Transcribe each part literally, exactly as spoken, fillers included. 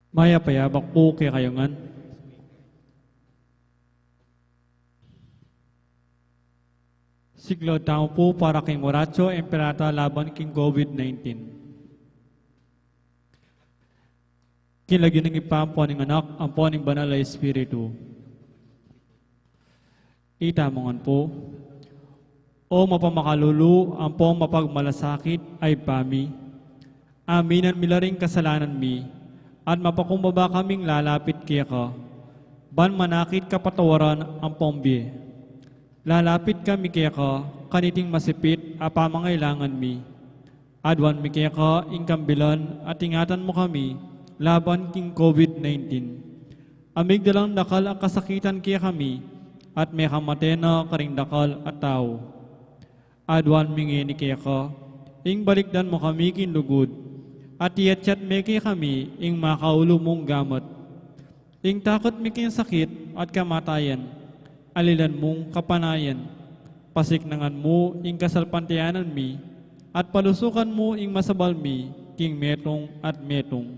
Mayap a abak pu kekayu ngan. Siklaud tamu pu para king Oratio Imperata laban king COVID nineteen. King lagyu ning Ibpa, ampo ning Anak, ampo ning Banal a Espiritu. Itamu ngan pu. O mapamakalulu, ampo mapagmalasakit a Ibpa mi, aminan mi la ring kasalanan mi, at mapakumbaba kaming lalapit keka, ban manakit kapatawaran ampong bie. Lalapit kami keka kaniting masipit a pamangailangan mi. Aduan mi keka ing kambilan at ingatan mu kami laban king COVID nineteen. Amigdalang dakal a kasakitan kekami at mekamate na karing dakal a tau. Aduan mi ngeni keka ing balikdan mu kami king lugud, at iyatyat me kekami ing makaulu mung gamat. Ing takut mi king sakit at kamatayan, alilan mung kapanayan. Pasiknangan mu ing kasalpantayanan mi, at palusukan mu ing masabal mi king metung at metung.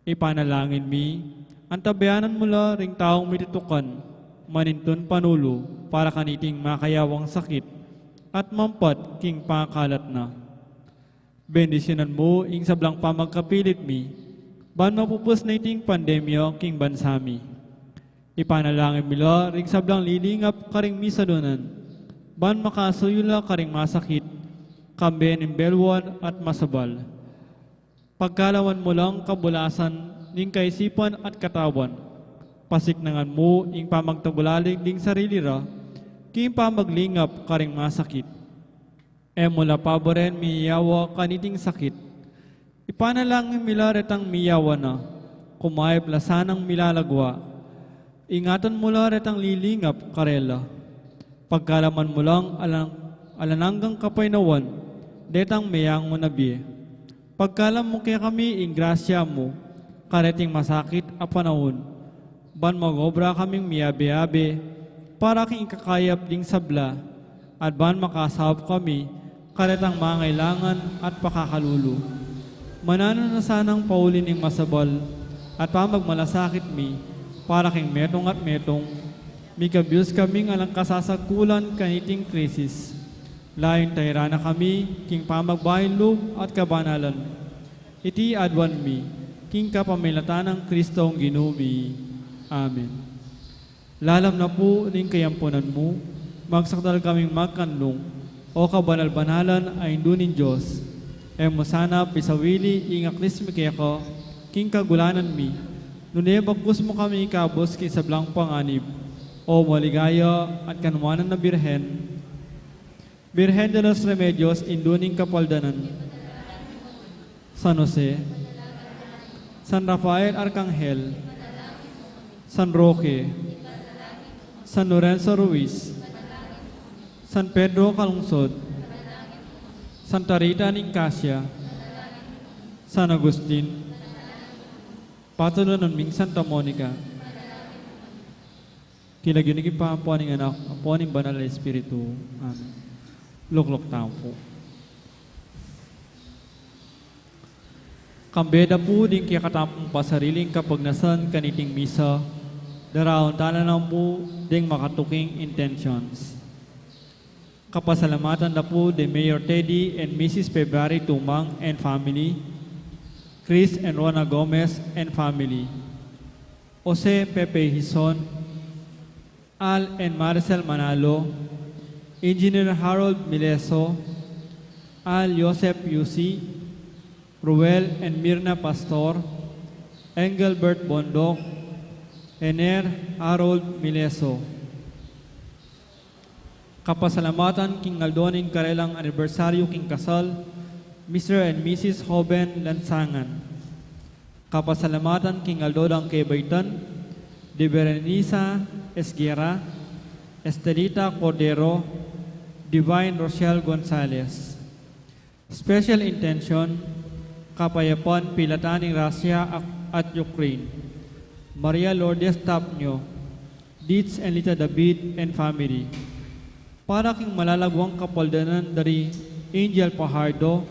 Ipanalangin mi, antabayanan mu la ring taung mitutukan, manintun panulu para kaniting makayawang sakit, at mampat king pakalat na. Bendisyunan mu ing sablang pamagkapilit mi, ban mapupus na iting pandemya king bansa mi. Ipanalangin mi la ring sablang lilingap karing misalunan, ban makasuyu la karing masakit, kambe ning belwan at masabal. Pagkalaman mu lang kabulasan ning kaisipan at katawan. Pasiknangan mu ing pamagtagulaling ding sarili ra, king pamaglingap karing masakit. E mu la paburen miyawa kaniting sakit. Ipanalangin mi la retang miyawa na, kumayap la sanang milalagwa. Ingatan mu la retang lilingap karela. Pagkalaman mu lang alang, alang anggang kapaynawan detang meyangu na bie. Pagkalam mu kekami ing grasya mu kareting masakit a panaun, ban mag-obra kaming miyabe-abe para king ikakayap ding sabla, at ban makasaup kami karetang mangailangan at pakakalulu. Mananu na sanang pauli ning masabal at pamagmalasakit mi para king metung at metung, mikabus kaming alang kasasagkulan kaniting krisis. Layun tairan na kami king pamagbayu lub at kabanalan. Iti aduan mi king kapamilatan nang Kristong Ginu mi. Amen. Lalam na pu ning kayampunan mu, magsakdal kaming magkanlung, O kabanal-banalan a Indu ning Dios. E mu sana pisawili ing aklis mi keka king kagulanan mi, nune bagkus mu kami ikabus king sablang panganib, O maligaya at kanuanan a Birhen. Birhen de los Remedios, Indu ning Kapaldanan. San Jose, San Rafael Arkanghel, San Roque, San Lorenzo Ruiz, San Pedro Calungsod, Santa Rita ning Cascia, San Agustin, patulunan ming Santa Monica. King lagyu ning Ibpa, ampo ning Anak, ampo ning Banal a Espiritu. Amen. Lukluk tamu pu. Kambe da pu ding kekatamung pasariling kapagnasan kaniting misa, daraun tala na pu ding makatuking intentions. Kapasalamatan da pu de Mayor Teddy and Missus February Tumang and family, Chris and Rona Gomez and family, Jose Pepe Hizon, Al and Maricel Manalo, Engineer Harold Mileso, Al Joseph Yusi, Ruel and Mirna Pastor, Engelbert Bondoc, Ener Harold Mileso. Kapasalamatan king aldo ning karelang anibersaryu king kasal, Mister and Missus Hoben Lansangan. Kapasalamatan king aldo dang kebaitan, de Berenisa Esguerra, Estelita Cordero, Divine Rochelle Gonzalez. Special intention, kapayapan pilatan ning Russia ak-, at Ukraine. Maria Lourdes Tapnio, Dids and Lita David and family. Para king malalaguang kapaldanan da ri Angel Pajardo,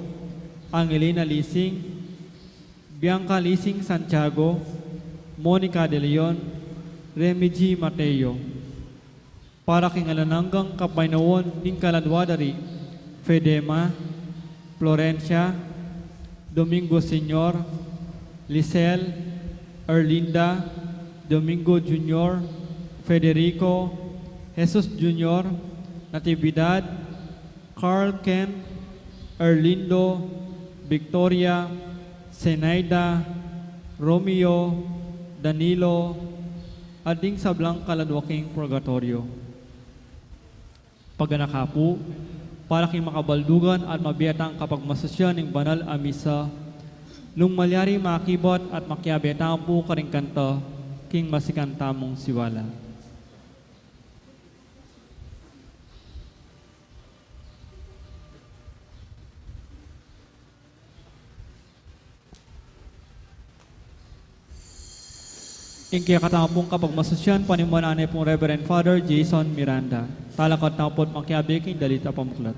Angelina Lising, Bianca Lising Santiago, Monica de Leon, Remy G Mateo. Para king alang anggang kapaynawan ning kaladua da ri, Fedema, Florencia, Domingo Senior, Lisel, Erlinda, Domingo Junior, Federico, Jesus Junior, Natividad, Carl Ken, Erlindo, Victoria, Zenaida, Romeo, Danilo, at ding sablang kaladua king purgatoryo. Paganaka pu, para king makabaldugan at mabie tang kapagmasusyan ning banal a misa, nung malyari makibat at makiabe tamu pu karing kanta king masikan tamung siwala. Ing kekatamu pung kapagmasusyan, panimunan ne pung Reverend Father Jason Miranda. Talakad tamu pu't makiabe king dalit a pamuklat.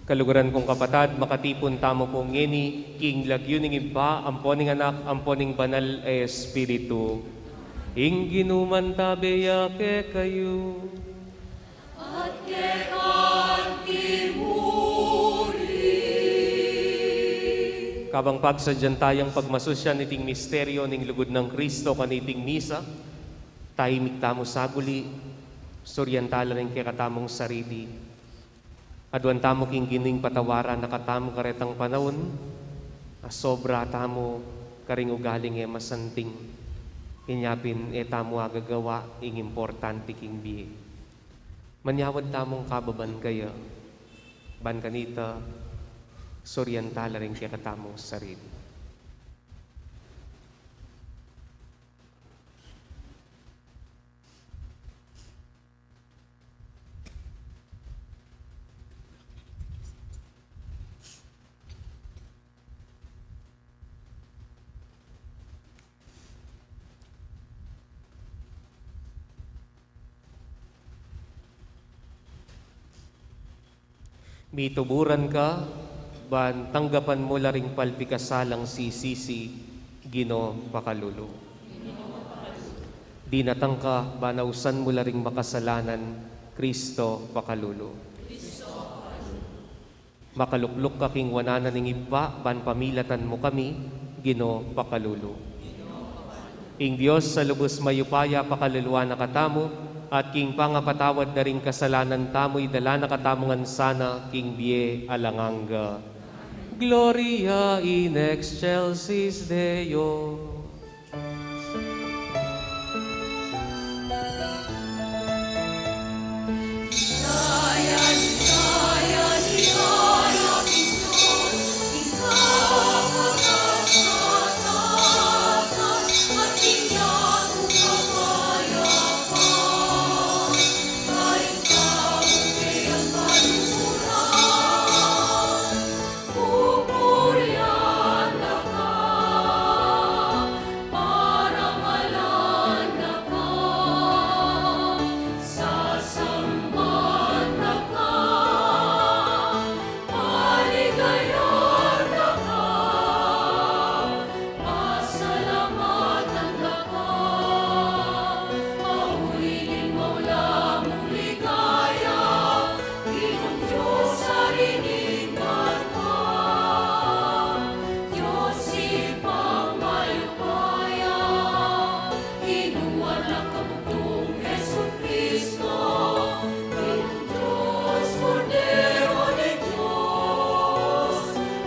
Kaluguran kung kapatad, makatipun tamu pu ngeni king lagyu ning Ibpa, ampo ning Anak, ampo ning Banal a Espiritu. Ing Ginu mantabe ya kekayu. At keka mu rin. Kabang pagsadyan tayang pagmasusyan iting misteryo ning lugud nang Kristo kaniting misa, tahimik tamu saguli, surian tala ring kekatamung sarili. Aduan tamu king Ginu ing patawaran na katamu karetang panaun, a sobra tamu karing ugaling e masanting. Inya pin e tamu agagawa ing importante king bie. Manyawad tamung kababan kaya, ban kanita, surian tala ring kekatamung sarili. Mituburan ka, ban tanggapan mu la ring palpikasalang sisisi, Ginu pakalulu. Dinatang ka, ban ausan mu la ring makasalanan, Kristo pakalulu. Makalukluk ka king wanan ning Ibpa, ban pamilatan mu kami, Ginu pakalulu. Ing Dios a lubus mayupaya pakaluluan na katamu, at king pangapatawad na ring kasalanan tamu, idala na katamu ngan sana king bie alang angga. Gloria in excelsis Deo. Pupurian da ka, parangalan da ka, sasamban da ka, paligayan da ka, pasalamatan da ka, mauli ning maula mung ligaya, Ginung Dios a rininggan ka, Dios Ibpang mayupaya, Ginu a anak a bugtung Jesucristo, Ginung Dios, Kordero ning Dios,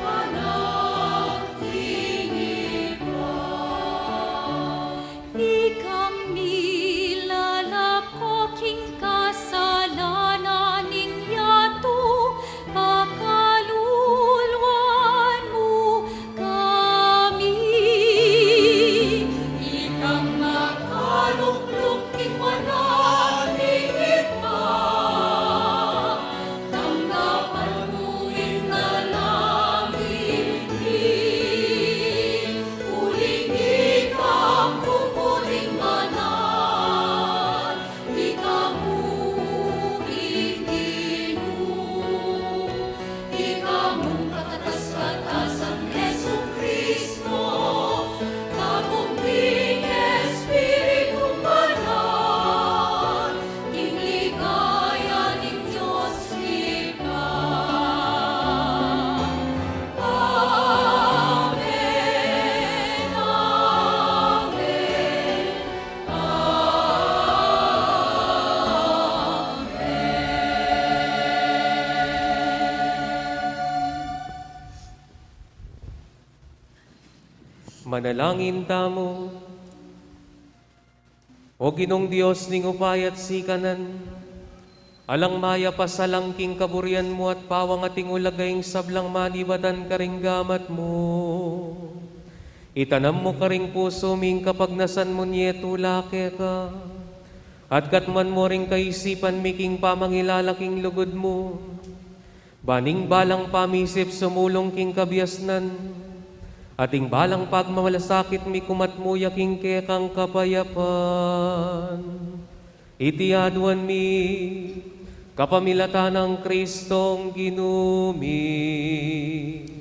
Anak ning Ibpa. Ikang milalako king kasalanan ning yatu, pakaluluan mu kami. Ikang makalukluk king wanan ning Ibpa, tanggapan mu ing dalangin mi, uling ikang pupuring manat, ika mu ing Ginu, ika mung kakatas-katasan Jesucristo, tagum ning Espiritu Banal, ing ligaya ning Dios Ibpa. Amen, amen, amen. Manalangin tamu. O Ginung Dios ning upaya at sikanan, alang mayap a salang king kaburian mu at pawangat ing ulaga ing sablang manibatan karing gamat mu. Itanam mu karing pusu mi ing kapagnasan mu, inyetula keka, at katmuan mu ring kaisipan mi king pamangilala king lugud mu. Ban ing balang pamisip sumulung king kabiasnan, at ing balang pagmamalasakit mi kumatmu ya king kekang kapayapan. Iti aduan mi Kapamilatan nang Kristong Ginu mi.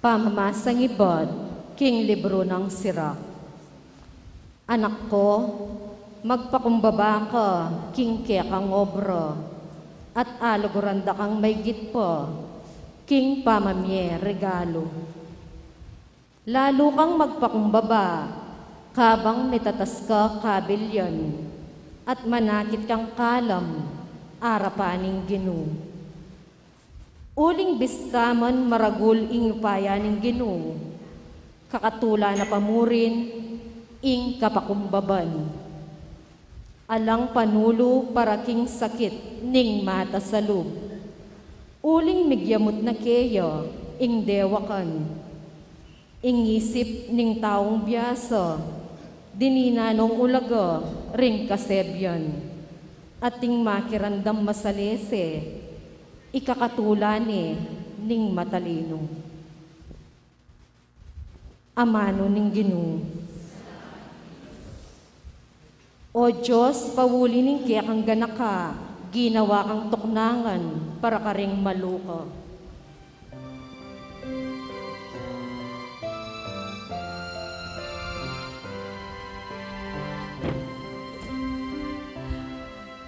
Pamamasang ibat king libru nang Sirak. Anak ko, magpakumbaba ka king kekang obra, at aluguran da kang maigit pa king pamamie regalu. Lalu kang magpakumbaba, kabang mitatas ka kabilyan, at manakit kang kalam arapan ning Ginu. Uling bistaman maragul ing upaya ning Ginu, kakatula na pa mu rin ing kapakumbaban. Alang panulu para king sakit ning mata sa lub, uling migyamut na keya ing dewakan. Ing isip ning taung biasa, dininan nong ulaga ring kasebian, at ing makiramdam masalese, ikakatula ne ning matalinu. Amanu ning Ginu. O Dios, pauli ning kekang ganaka, ginawa kang tuknangan para karing maluka.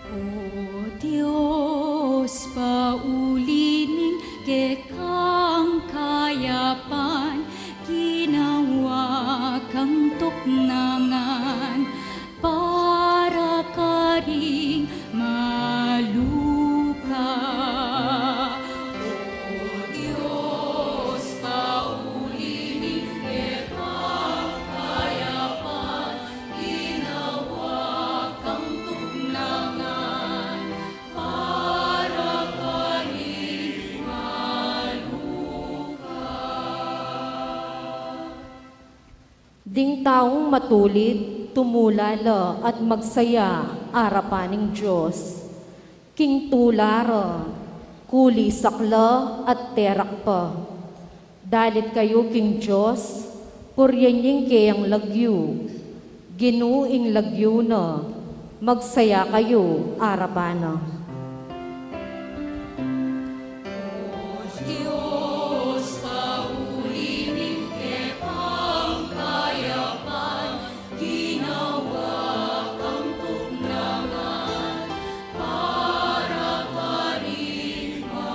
O Dios, pauli ning kekang kayapan, ginawa kang tuknangan para karing maluka. O Dios, pauli ning kekang kayapan, ginawa kang tuknangan para karing maluka. Ding taung matulid, tumula la at magsaya arapan ning Dios. King tula ra, kulisak la at terak pa. Dalit kayu king Dios, purian ye ing keyang lagyu. Ginu ing lagyu na, magsaya kayu arapan na. O Dios, pauli ning kekang kayapan, ginawa kang tuknangan para karing maluka.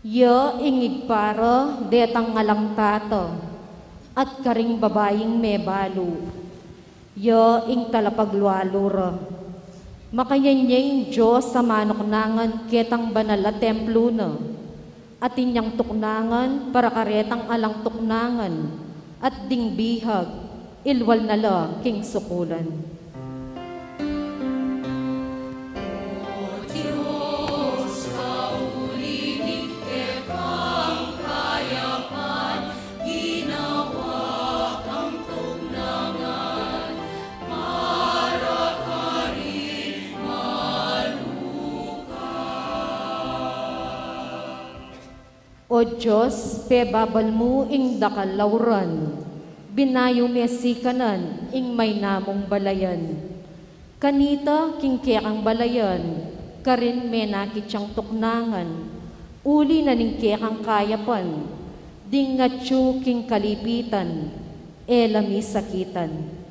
Ya ing Ibpa ra detang alang tata, at karing babaing mebalu, ya ing talapaglualu ra. Makanyan ya ing Dios a manuknangan ketang banal a templu na, atin yang tuknangan para karetang alang tuknangan, at ding bihag, ilwal na la king sukulan. O Dios, pauli ning kekang kayapan, ginawa kang tuknangan para karing maluka. O Dios, pebabal mu ing dakal a uran, binayu me sikanan ing maina mung balayan. Kanita king kekang balayan, karin menakit yang tuknangan, uli na ning kekang kayapan, ding atyu king kalipitan, e la misakitan.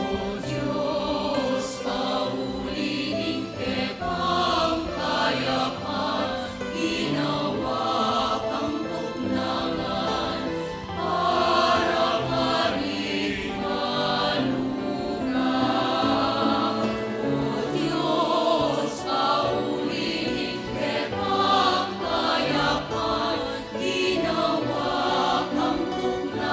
O Dios, pauli ning kekang kayapan, ginawa kang tuknangan para karing maluka. O Dios, pauli ning kekang kayapan, ginawa kang tuknangan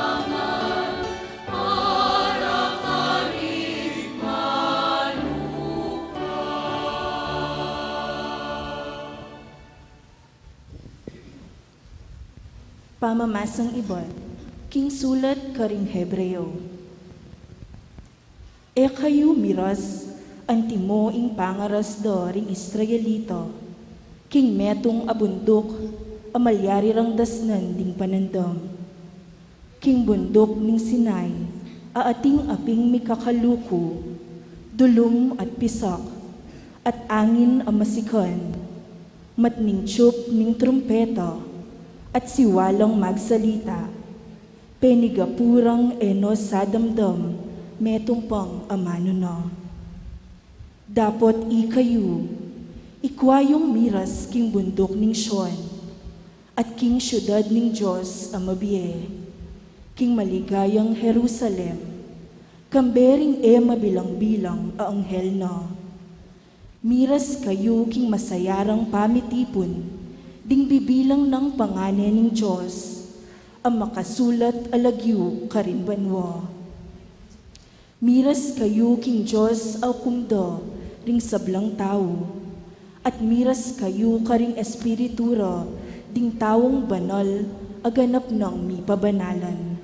Pamamasang ibat king sulat karing Hebreo. E kayu miras antimo ing pangaras da ring Israelita king metung a bunduk a malyari rang dasnan ding panandam. King bunduk ning Sinai, a ating aping mikakaluku, dulum at pisak, at angin a masikan, matning tiyup ning trumpeta, at siwalang magsalita, penigapu rang e no sa damdam metung pang amanu na. Dapot ikayu, ikwa yung miras king bunduk ning Sion, at king siudad ning Dios a mabie, king maligayang Jerusalem, kambe ring e mabilang-bilang a anghel na. Miras kayu king masayarang pamitipun ding bibilang nang pangane ning Dios a makasulat a lagyu karin banua. Miras kayu king Dios a ukum da ring sablang tau, at miras kayu karing espiritu ra ding taung banal a ganap nang mipabanalan.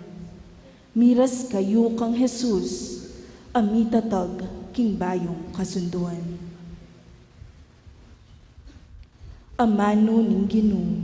Miras kayu kang Jesus a mitatag king bayung kasunduan. Amanu ning Ginu.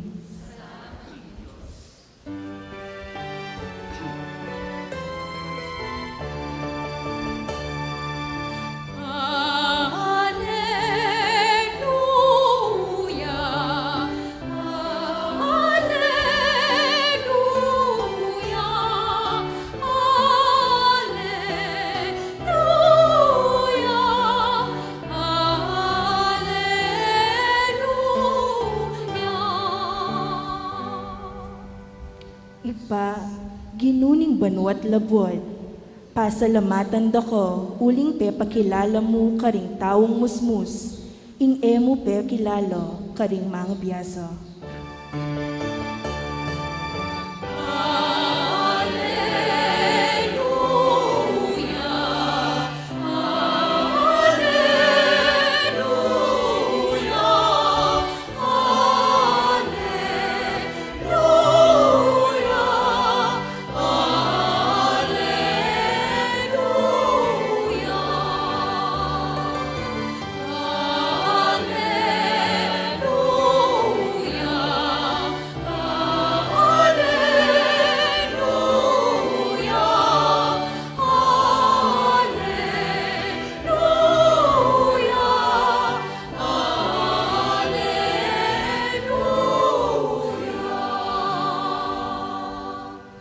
Ibpa, Ginu ning banua't labuad, pasalamatan da ka uling pepakilala mu karing taung musmus ing e mu pekilala karing mangabiasa.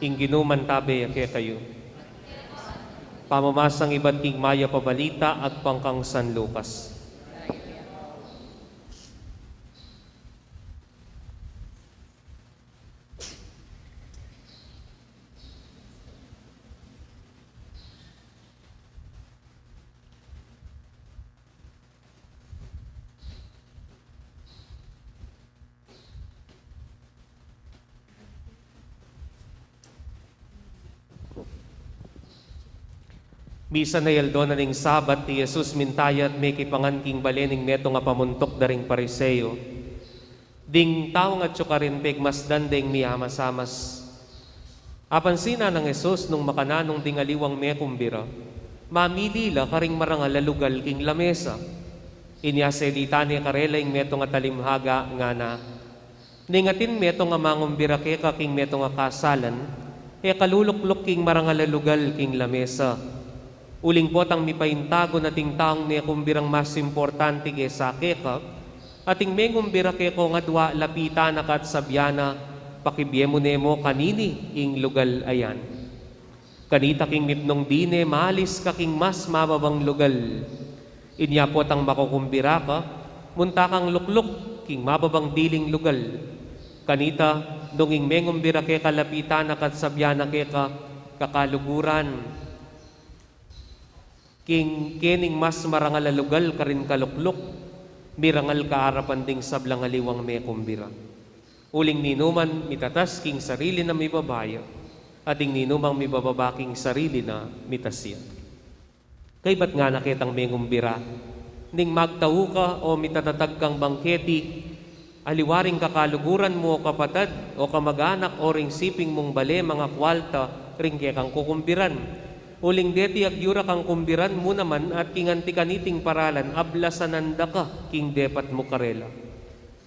Ing Ginu mantabe ya kekayu. Pamamasang ibat king Mayap a Balita agpang kang San Lucas. Misan a aldo na ning Sabat, i Jesus mintaya at mekipangan king bale ning metung a pamuntuk da ring Pariseo. Ding taung atyu karin pegmasdan deng miamasamas. Apansinan nang Jesus nung makananu ding aliwang mekumbira, mamili la karing marangal a lugal king lamesa. Inya selita ne karela ing metung a talimhaga, ngana, Ning atin metung a mangumbira keka king metung a kasalan, e ka lulukluk king marangal a lugal king lamesa. Uling potang mipaintagun ating taung mekumbirang mas importante kesa keka, ating mengumbira keka ngan adwa, lapitan na ka at sabian na, Pakibie mu ne mu kanini ing lugal a yan. Kanita king mipnung dine, malis ka king mas mababang lugal. Inya potang makukumbira ka, munta kang lukluk king mababang diling lugal. Kanita, nung ing mengumbira keka lapitan na ka at sabian na keka, Kakaluguran, king kening mas marangal a lugal karin ka lukluk, mirangal ka arapan ding sablang aliwang mekumbira. Uling ninuman mitatas king sarili na mibaba ya, at ding ninumang mibababa king sarili na mitas ya. Kaybat ngana ketang mengumbira, ning magtau ka o mitatatag kang bangketi, Aliwa ring kakaluguran mu o kapatad, o kamag-anak, o ring siping mung bale, mangakwalta ring kekang kukumbiran. Uling deti agyu ra kang kumbiran mu naman at king anti kaniting paralan, ablasanan da ka king depat mu karela.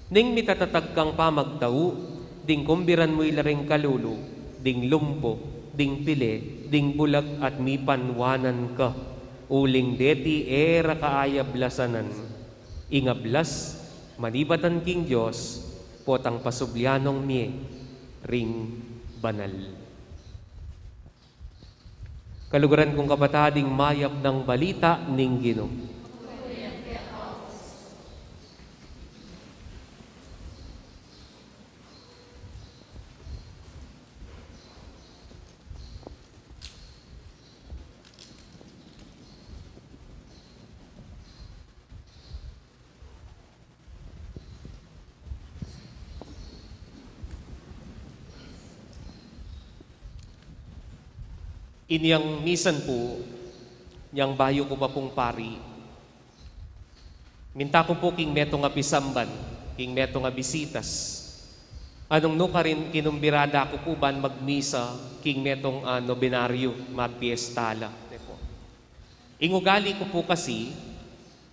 Ning mitatatag kang pamagtau, ding kumbiran mu ila ring kalulu, ding lumpo, ding pile, ding bulag at mipanwanan ka. Uling deti e ra ka ayablasanan. Ing ablas, manibatan king Dios, potang pasublian nong mie ring banal. Kaluguran kung kapatad, ing mayap nang balita ning Ginu. Inyang misan pu, nyang bayu ku pa pung pari, minta ku pu king metung a pisamban, king metung a bisitas, a nung nukarin kinumbira da ku pu ban magmisa king metung a nobenaryu, magpiesta la, ne pu. Ing ugali ku pu kasi,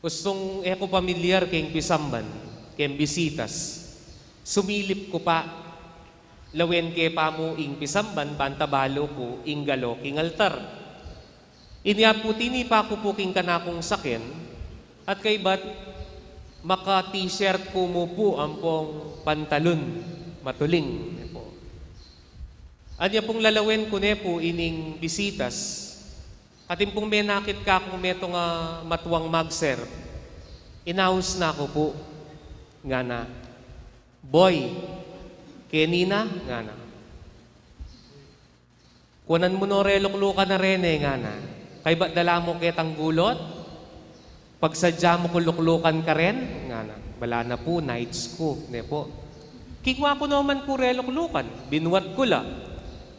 ustung e ku pamilyar keng pisamban, keng bisitas, sumilip ku pa, lawen ke pa mu ing pisamban, banta balu ku ing galo king altar. Inya pu tinipa ku pu king kanakung saken, at kaybat maka-t-shirt ku mu pu ampong pantalon, matuling, ne pu. Anya pung lalawen ku ne pu ining bisitas, atin pung menakit kakung metung a matuang mag-serve. Inaus na ku pu, ngana, "Boy, keni na," ngana. "Kuanan mu no re luklukan a reni," ngana. "Kaybat dala mu ketang gulut? Pagsadya mu ku luklukan ka rin?" ngana. Bala na pu, night school, ne pu. Kingua ku naman ku re luklukan, binuat ku la.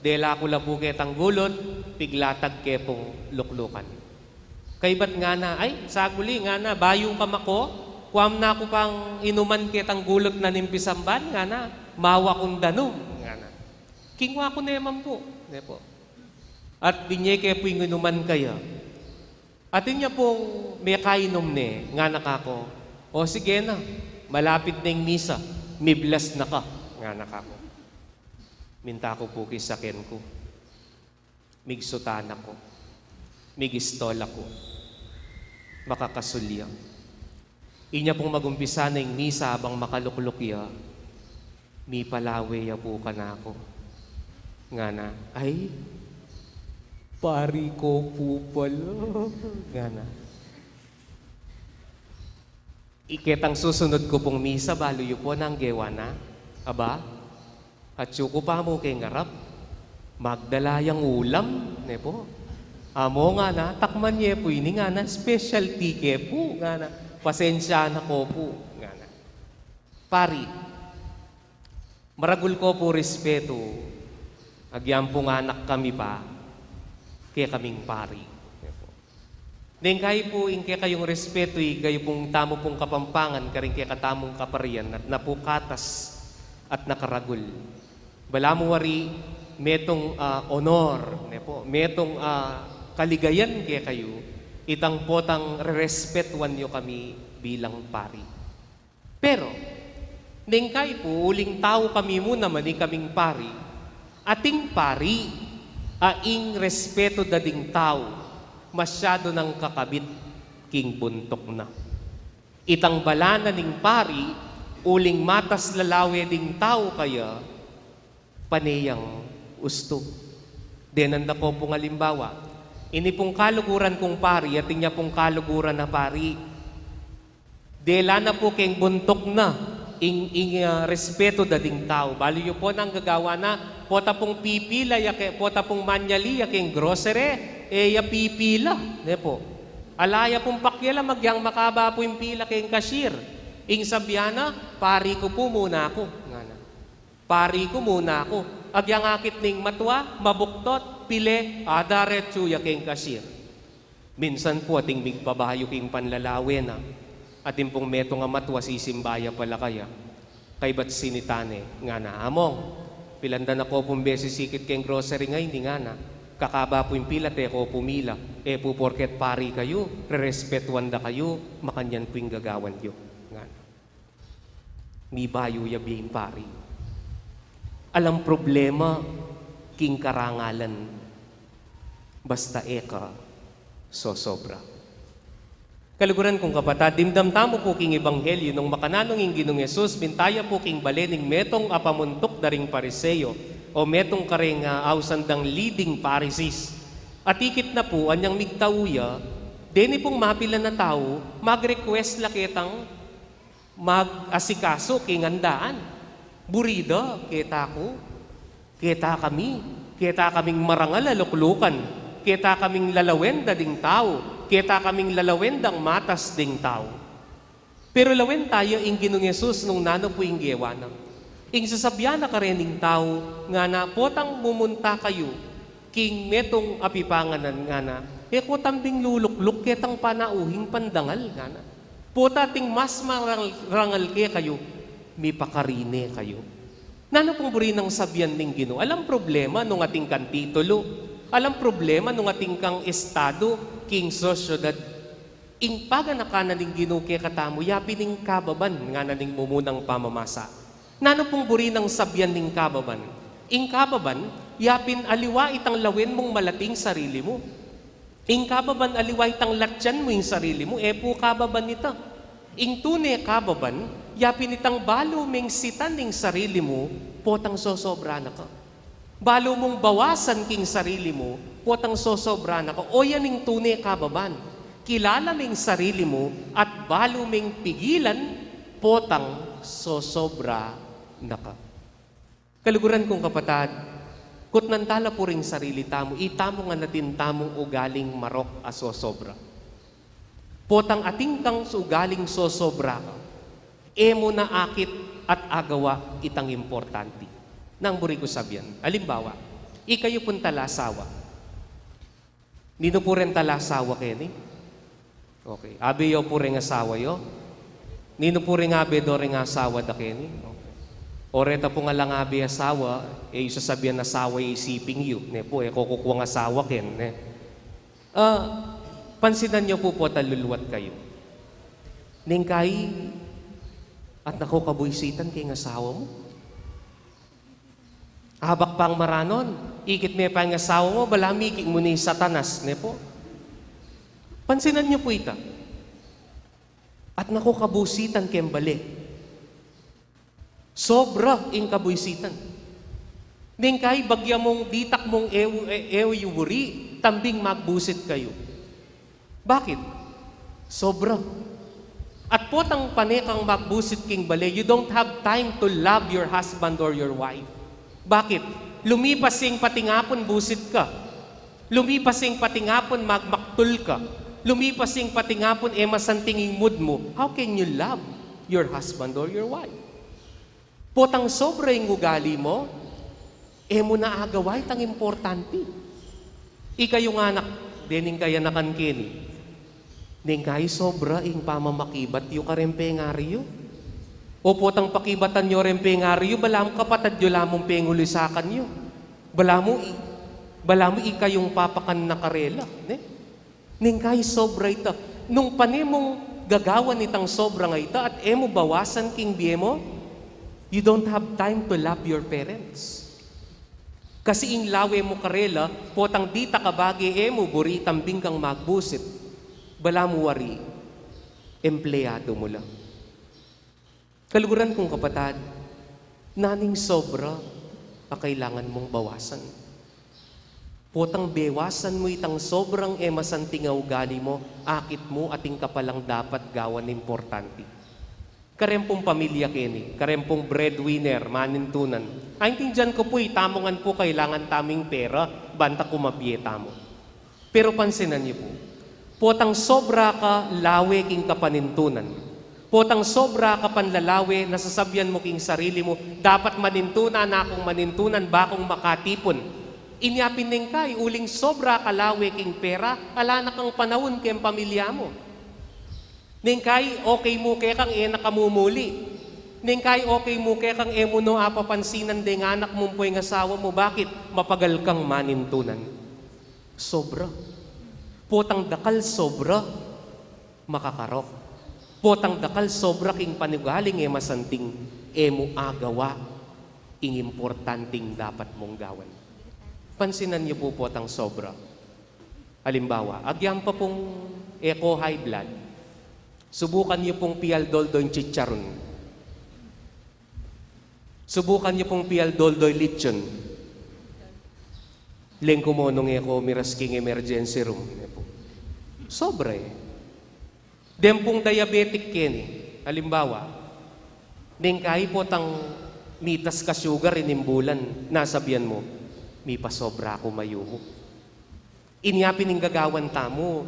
Dela ku la pu ketang gulut, piglatag ke pung luklukan. Kaybat ngana, "Ay, saguli," ngana, "bayu ka mako, kuam na ku pang inuman ketang gulut na ning pisamban," ngana, "mawa kung danum," ngana. Kingua ku naman pu, ne pu. At binye ke pu ing inuman kaya. Atin ya pung mekainum ne, ngana kaku, "O sige na, malapit na ing misa, miblas na ka," ngana kaku. Minta ku pu king saken ku, migsutana ku, migistola ku, makakasul ya. Inya pung magumpisa na ing misa, abang makalukluk ya, mipalawe ya pu kanaku. Ngana, "Ay, pari ko pu pala," ngana. Iketang susunud ku pung misa, balu yu pu nang gewa na? Aba, atyu ku pa mu keng arap, magdala yang ulam, ne pu. "Amu," ngana, "takman ye pu ini," ngana, "specialty ke pu," ngana, "pasensya na ko pu," ngana. Pari, maragul ko pu respetu, agyang pung anak kami pa, kekaming pari. Neng kayi pu ing kekayung respetu, ing kayu pung tamu pung Kapampangan, karing kekatamung kaparian, at napukatas at nakaragul. Balamu wari metung, ah, honor, ne pu, metung, ah, kaligayan kekayu, itang potang rerespetuan yu kami bilang pari. Pero, neng kayi pu, uling tau kami mu naman, ikaming pari, ating pari, a ing respetu da ding tau, masyadu nang kakabit king buntuk na. Itang balanan ning pari, uling matas lalawe ding tau kaya, pane yang ustu. Denan da ko pung alimbawa. Ini pung kaluguran kung pari, atin ya pung kaluguran a pari. Dela na pu keng buntuk na ing, ing, ah, respetu da ding tau. Balu yu pu nang gagawa na, pota pung pipila ya ke, pota pung manyali ya keng grocery, e ya pipila, ne pu. Ala ya pung pakialam, agyang makaba pu ing pila keng cashier. Ing sabian na, "Pari ku pu muna ku," ngana. "Pari ku muna ku." Agyang akit ning matua, mabuktot, pile, adaretsu ya keng cashier. Minsan pu ating migpabayu king panlalawe na, atin pung metung a matua, sisimba ya pala kaya. Kaybat sinita ne, ngana, "Among, pilan da na ko pung beses ikit keng grocery ngeni," ngana. "Kakaba pu ing pila, e ko pu mila. E pu porket pari kayu, rerespetuan da kayu, makanyan pu ing gagawan yu," ngana. Mibayu ya bie ing pari. Alang problema king karangalan, basta e ka sosobra. Kaluguran kung kapatad, dimdam tamu pu king ebanghelyu nung makananu ing Ginung Jesus, binta ya pu king bale ning metung a pamuntuk da ring Pariseo, o metung kareng, ah, ausan dang leading Pharisees. At ikit na pu, anyang migtau ya, deni pung mapilan a tau, mag-request la ketang mag-asikaso king andaan. Buri da, keta ku, keta kami, keta kaming marangal a luklukan, keta kaming lalawen da ding tau, keta kaming lalawen dang matas ding tau. Pero lawen taya ing Ginung Jesus nung nanu pu ing gewa na. Ing sasabian na karening tau, ngana, "Potang mumunta kayu king metung a pipanganan," ngana, "e ko tambing lulukluk ketang panauhing pandangal," ngana. "Pota ating mas marangal, rangal kekayu, mipakarine kayu." Nanu pung buri nang sabian ning Ginu? Alang problema nung atin kang titulu, alang problema nung atin kang estadu king sosyedad. Ing paganakan na ning Ginu kekatamu, yapin ing kababan, ngana ning mumunang pamamasa. Nanu pung buri nang sabian ning kababan? Ing kababan, yapin aliwa itang lawen mung malati ing sarili mu. Ing kababan, aliwa itang latyan mu ing sarili mu, e pu kababan ita. Ing tune kababan, yapin itang balu meng sitan ing sarili mu, potang sosobra na ka. Balu mung bawasan king sarili mu, potang sosobra na ka. O yan ing tune kababan. Kilala meng sarili mu at balu meng pigilan, potang sosobra na ka. Kaluguran kung kapatad, kutnan tala pu ring sarili tamu, itamu ngan atin tamung ugaling marok a sosobra. Potang atin kang ugaling sosobra ka, e mu na akit at agawa itang importante. Nang buri ku sabian, alimbawa, ikayu pung talasawa. Ninu pu reng talasawa keni? Okay. Abe yu pu reng asawa yu? Ninu pu reng abe do reng asawa da keni? Okay. O reta pung alang abe asawa, e yu sasabian asawa ya isiping yu, ne pu, e ko kukuang asawa ken, ne? Ah, pansinan yu pu, pota luluat kayu. Neng kai, at nako kabuisitan keng asawa mu. Abak pang maranon, ikit me pa ing asawa mu, balamu ikit mu ne i Satanas, ne pu? Pansinan yu pu ita. At nako kabuisitan keng bale. Sobra ing kabuisitan. Neng kai bagya mung ditak mung e yu, e, e yu buri, tambing magbusit kayu. Bakit? Sobra. At potang pane kang magbusit king bale, you don't have time to love your husband or your wife. Bakit? Lumipas ing patingapun busit ka. Lumipas ing patingapun magmaktul ka. Lumipas ing patingapun e masanting ing mood mu. How can you love your husband or your wife? Potang sobra ing ugali mu, e mu na agawa itang importante. Ikayu nga anak, dening kayanakan keni. Neng kai sobra ing pamamakibat yu kareng pengari yu. O potang pakibatan yu reng pengari yu, balamu kapatad yu lamung pengulisakan yu. Balamu i-, balamu ikayung papakan na karela, ne? Neng kai sobra ita. Nung pane mung gagawan itang sobra nga ita at e mu bawasan king bie mu, you don't have time to love your parents. Kasi ing lawe mu karela, potang ditak a bage e mu buri, tambing kang magbusit, balamu wari, empleyadu mu la. Kaluguran kung kapatad, nanu ing sobra a kailangan mung bawasan? Potang bewasan mu itang sobrang e masanting a ugali mu, akit mu atin ka palang dapat gawan importante. Kareng pung pamilya keni, kareng pung breadwinner, manintunan. Aintindian ku pu, itamu ngan pu kailangan tamu ing pera, ban ta kumabie tamu. Pero pansinan yu pu, potang sobra ka lawe king kapanintunan, potang sobra ka panlalawe, nasasabian mu king sarili mu, "Dapat manintunan akung manintunan bakung makatipun." Inya pin neng kai, uling sobra ka lawe king pera, ala na kang panaun keng pamilya mu. Neng kai, okay mu kekang e na ka mumuli. Neng kai okay mu kekang e mu no apapansinan deng anak mu ampo ing asawa mu, bakit? Mapagal kang manintunan. Sobra. Potang dakal sobra, makakarok. Potang dakal sobra king panugaling e masanting, e mu agawa ing importanting dapat mung gawan. Pansinan yu pu potang sobra. Alimbawa, agyang pa pung e ko high blood, subukan yu pung pialdoldo ing chicharon. Subukan yu pung pialdoldo ing lechon. Leng kumonung e ko miras king emergency room, e pu. Sobra e. Deng pung diabetic keni, alimbawa, neng kai potang mitas ka sugar ining bulan, nasabian mu, mipasobra ku, mayumu. Inya pin ing gagawan tamu,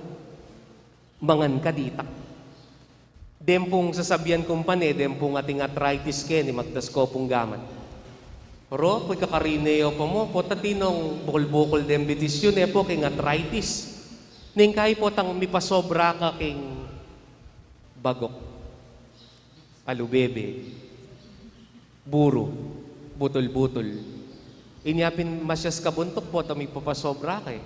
mangan ka ditak. Deng pung sasabian kung pane, deng pung ating arthritis keni, magtas ko pung gamat. Ro, pwe kakarine yo pa mu, pota tinong bukul-bukul deng bitis yu, e pu, king arthritis. Neng kai potang mipasobra ka king bagok, alubebe, buru, butul-butul. Inya pin masyas ka buntuk, pota mipapasobra ka e.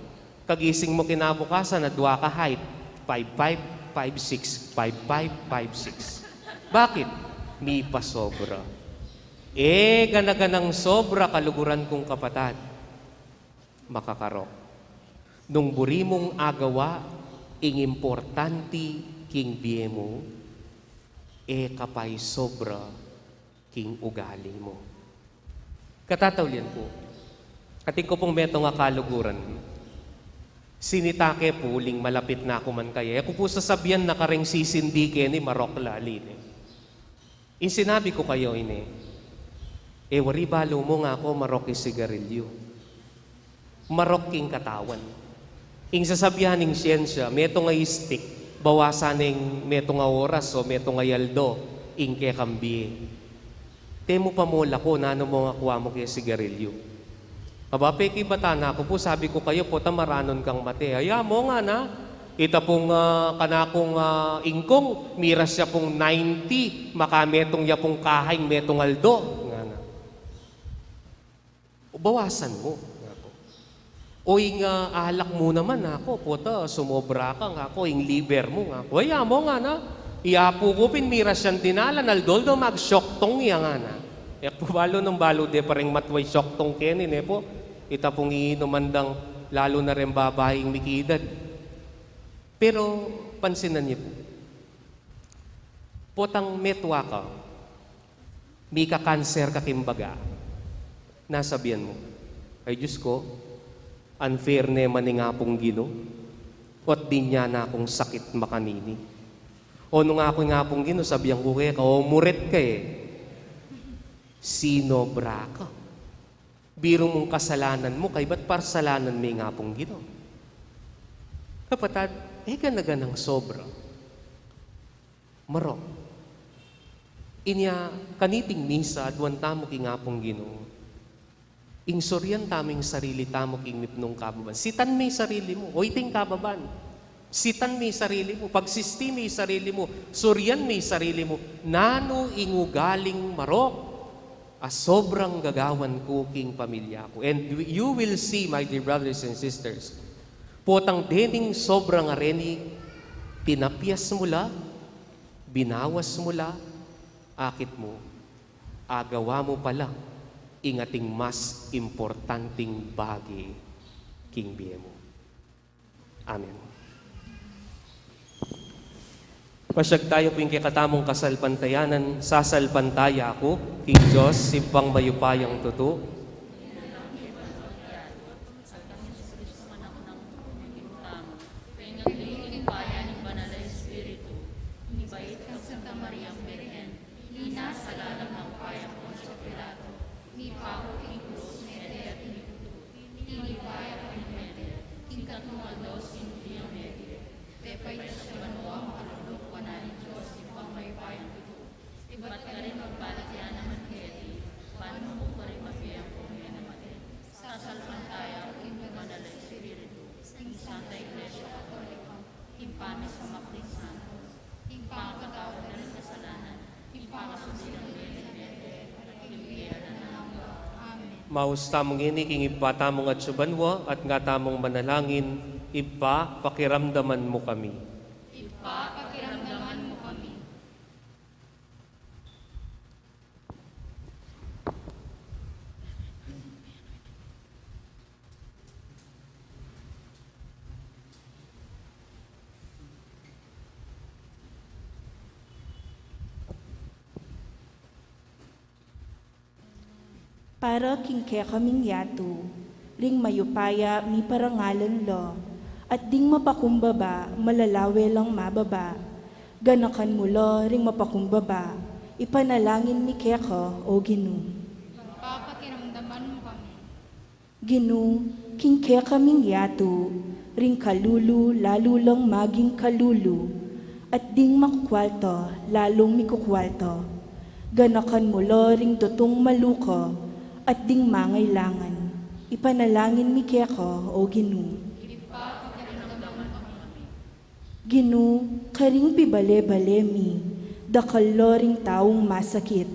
Kagising mu kinabukasan, adwa ka height, five five, five six, five five, five six. Bakit? Mipasobra. E gana-ganang sobra, kaluguran kung kapatad. Makakarok. Nung buri mung agawa ing importanti king bie mu, e ka paisobra king ugali mu. Katataulian ku, atin ku pung metung a kaluguran, sinita ke pu uling malapit na ku man kaya. E ku pu sasabian na kareng sisindi keni, marok la, ali ne. Ing sinabi ku kayu ini, e wari balu mu, ngaku, marok ing sigarilyu. Marok king katawan. Ing sasabian ning siyensya, metung a stick, bawasan neng metung a oras o metung a aldo ing kekang bie. Te mu pa mu laku, nanu mu ngan akua mu ke sigarilyu? Aba, pekibatan na ku pu, sabi ku kayu, pota maranun kang mate. Aya mu, ngana. Ita pung, ah, kanakung, ah, ingkung, miras ya pung ninety, makametung ya pung kaha ing metung a aldo, ngana. Bawasan mu, ngaku. O ing, ah, alak mu naman, ngaku, pota sumobra ka, ngaku, ing liver mu, ngaku. Aya mu, ngana. I apu ku pin miras yang dinalan, aldo-aldo magsyoktung ya, ngana. E ku pu balu nung balu de pa ring matwa ing syoktung keni, ne pu? Ita pung iinuman dang, lalu na reng babaing mikidad. Pero pansinan yu pu. Potang metwa ka, mika-cancer ka king baga. Nasabian mu, "Ay, Diyos ko, unfair ne man ing Apung Ginu, ot dinan na kung sakit makanini." O nung aku ing Apung Ginu, sabian ku keka, "O, muret ka e. Sinobra ka. Biru mung kasalanan mu, kaybat parsalanan me ing Apung Ginu." Kapatad, e gana-ganang sobra. Marok. Inya, kaniting misa, aduan tamu king Apung Ginu. Ing surian tamu ing sarili tamu king mipnung kababan. Sitan me ing sarili mu. O iting kababan. Sitan me ing sarili mu. Pagsisti me ing sarili mu. Surian me ing sarili mu. Nanu ing ugaling marok a sobrang gagawan ku king pamilya ku? And you will see, my dear brothers and sisters, potang dening sobrang areni, tinapyas mu la, binawas mu la, akit mu, agawa mu pala ing ating mas importanting bage king bie mu. Amen. Pasyag tayu pu ing kekatamung kasalpantayanan. Sasalpantaya aku king Dios, Ibpang mayupayang tutu. Mipaku king krus mete at inikutu, tinibay a pin mete, king katmung aldo sinubli yang mete, pepaitas ya banua, makaluglugan na ning Dios, Ibpang mayupayang tutu. Ibat karin magpalataya naman keti, ban mu ku karin mabie ing mete a mate. Sasalpantaya ku king banal a Espiritu, king Santa Iglesia Katolika, king pamisamak ding santos, king pakatawad da ring kasalanan, king pakasubli dang mete Maus tamu ngeni king Ibpa tamung atsu banua, at nga tamung manalangin: Ibpa, pakiramdaman mu kami. Ibpa, pakiramdaman mu kami. Para king kekaming yatu, ring mayupaya miparangalan la, at ding mapakumbaba malalawe lang mababa. Ganakan mu la ring mapakumbaba, ipanalangin mi keka, O Ginu. Papakiramdaman mu kami. Ginu, king kekaming yatu, ring kalulu lalu lang maging kalulu, at ding makukwalta lalung mikukwalta. Ganakan mu la ring tutung maluka, at ding mangailangan, ipanalangin mi keka, O Ginu. Ginu, karing pibale-bale mi, dakal la ring taung masakit,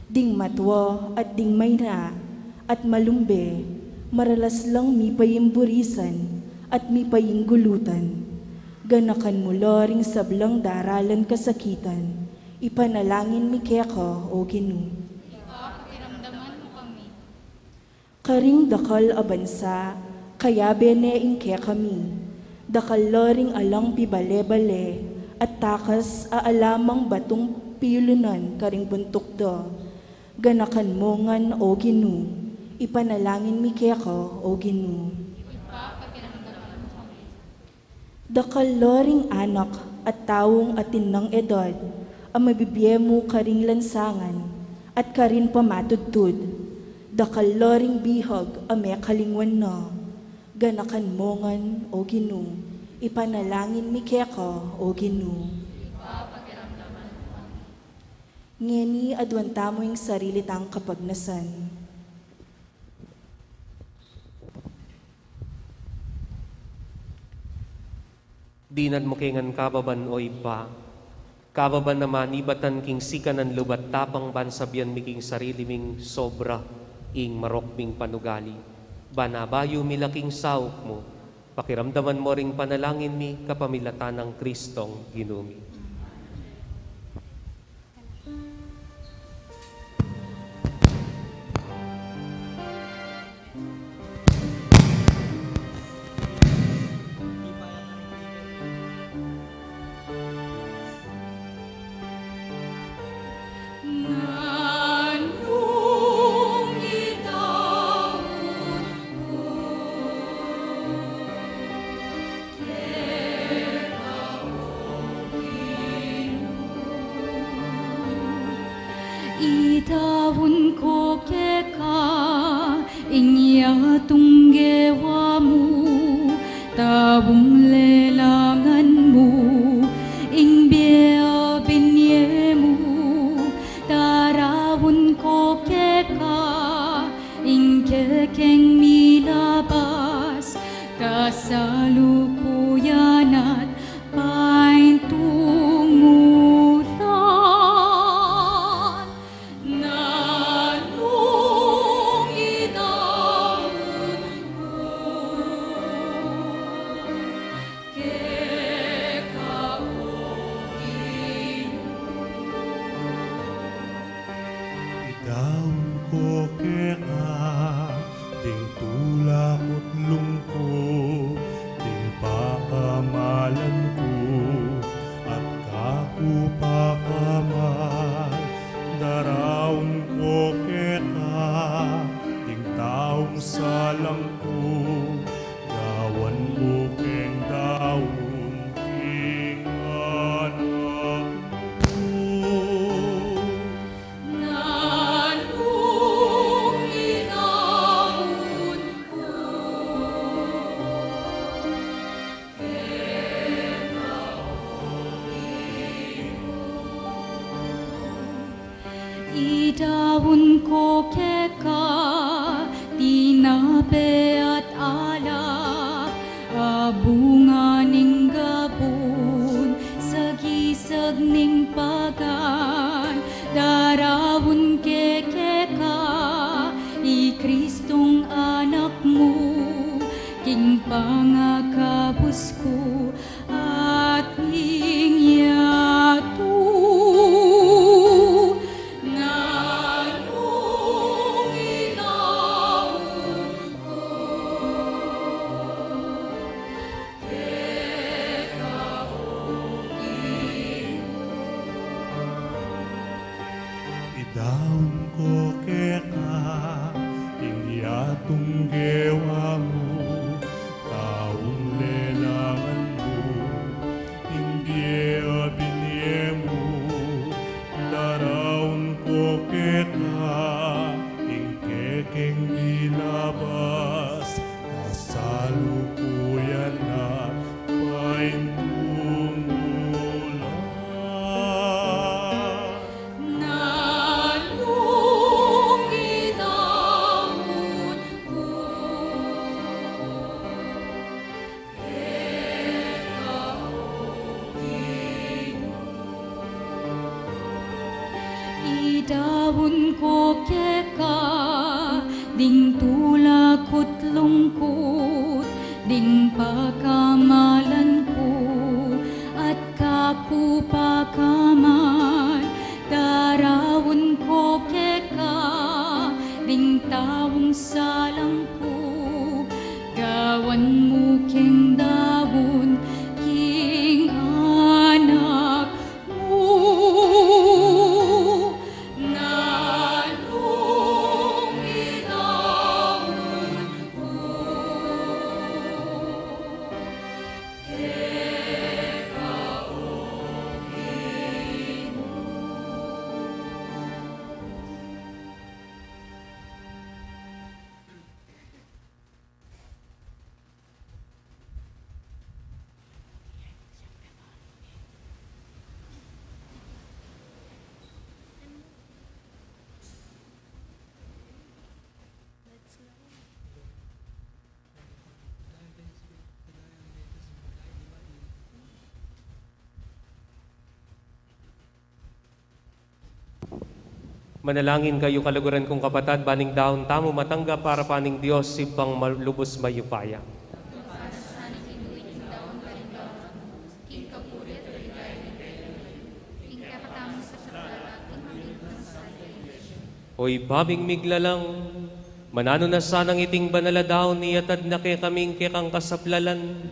ding matua at ding maina, at malumbe, maralas lang mipayimburisan, at mipayimbulutan. Ganakan mu la ring sablang daralan kasakitan, ipanalangin mi keka, O Ginu. Papakiramdaman mu kami. Karing dakal a bansa, kayabe ne ing kekami, dakal la ring alang pibale-bale, at takas a ala mang batung piyulunan karing buntuk da. Ganakan mu ngan, O Ginu, ipanalangin mi keka, O Ginu. Dakal la ring anak at taung atin nang edad a mabibie mu karing lansangan at karin pamatudtud. Dakal la ring bihag a mekalingwan na. Ganakan mu ngan, O Ginu, ipanalangin mi keka, O Ginu. Ngeni aduan tamu ing sarili tang kapagnasan. Dinan mu ke ngan kababan, O Ibpa, kababan a manibatan king sikanan lubat tapang ban sabian mi king sarili ming sobra ing marok ming panugali. Ban abayu mi la king saup mu, pakiramdaman mu ring panalangin mi kapamilatan nang Kristong Ginu mi. Idaun ko keka ing yatung gewa mu, taung lelangan mu ing bie a binye mu. Daraun ko keka ing kekeng milabas kasalukuyan at paintungulan. Nanung idaun ko keka, O Ginu. Idaun ko keka ding tula ku't lungkut, ding pakamalan ku at kakupakamal. Daraun ko keka ding taung salang ku, gawan mu keng daun king anak mu. Nanung idaun ko keka, O Ginu. Idaun ko keka tinape at alak a bunga ning gabun, sagisag ning pagan. Daraun ke keka i Kristo Ing pangakabus ku at ing yatu, nanung idaun ku keka, O Ginu. Idaun ku keka ing yatung gewa mu, taung lelangan mu, ing bie a binie mu. Laraun ku keka ing kekeng milabas, kasalukuyan at paintung mu la. Nanung idaun ku keka, O Ginu. Idaun ku keka ding tulak at lungkut, ding pakamalan ku at kaku pakamal. Daraun ku keka ding taung salang ku, gawan mu keng daun king anak mu. Nanung idaun ku keka, O Ginu. Manalangin kayu, kaluguran kung kapatad, ban ing daun tamu matanggap arapan ning Dios, Ibpang ma-, lubus mayupaya. O Ibpa ming miglalang, mananu na sanang iting banal a daun iyatad na kekami ing kekang kasaplalan,